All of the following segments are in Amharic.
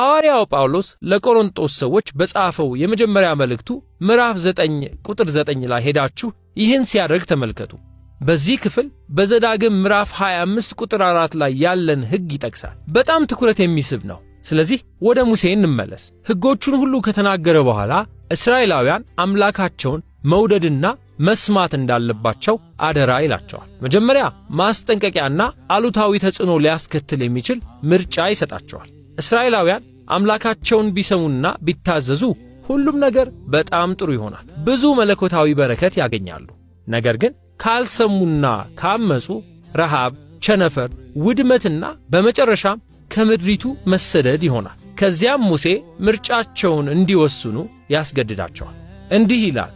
ሐዋርያው ጳውሎስ ለቆሮንጦስ ሰዎች በጻፈው የመጀመሪያ መልእክቱ ምዕራፍ 9 ቁጥር 9 ላይ ሄዳችሁ ይህን ሲያደርግ ተመልከቱ። በዚህ ክፍል በዘዳግም ምዕራፍ 25 ቁጥር 4 ላይ ያለን ሕግ ይጠቅሳል። በጣም ትኩረት የሚስብ ነው። ስለዚህ ወደ ሙሴ እንመለስ። ሕጎቹን ሁሉ ከተናገረ በኋላ እስራኤላውያን አምላካቸውን መውደድና መስማት እንዳለባቸው አደራ ይላቸዋል። መጀመሪያ ማስጠንቀቂያና አሉታዊ ተጽዕኖ ሊያስከትል የሚችል ምርጫ ይሰጣቸዋል። እስራኤላውያን አምላካቸውን ቢሰሙና ቢታዘዙ ሁሉም ነገር በጣም ጥሩ ይሆናል። ብዙ መለኮታዊ በረከት ያገኛሉ። ነገር ግን ካልሰሙና ካመጹ ረሃብ፣ ቸነፈር፣ ውድመትና በመጨረሻም ከምድሪቱ መሰደድ ይሆናል። ከዚያም ሙሴ ምርጫቸውን እንዲወስኑ ያስገድዳቸዋል። እንዲህ ይላል፣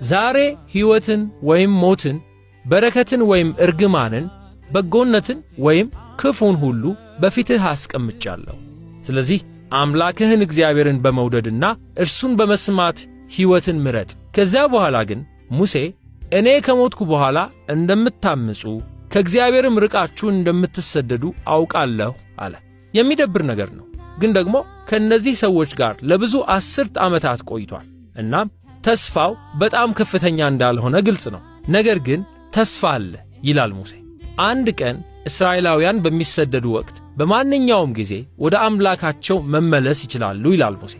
ዛሬ ሕይወትን ወይም ሞትን፣ በረከትን ወይም እርግማንን፣ በጎነትን ወይም ክፉን ሁሉ በፊትህ አስቀምጫለሁ። ስለዚህ አምላክህን እግዚአብሔርን በመውደድና እርሱን በመስማት ሕይወትን ምረጥ። ከዚያ በኋላ ግን ሙሴ እኔ ከሞትኩ በኋላ እንደምታምፁ ከእግዚአብሔርም ርቃችሁ እንደምትሰደዱ አውቃለሁ አለ። የሚደብር ነገር ነው፣ ግን ደግሞ ከእነዚህ ሰዎች ጋር ለብዙ አስርት ዓመታት ቆይቷል። እናም ተስፋው በጣም ከፍተኛ እንዳልሆነ ግልጽ ነው። ነገር ግን ተስፋ አለ ይላል ሙሴ። አንድ ቀን እስራኤላውያን በሚሰደዱ ወቅት በማንኛውም ጊዜ ወደ አምላካቸው መመለስ ይችላሉ ይላል ሙሴ።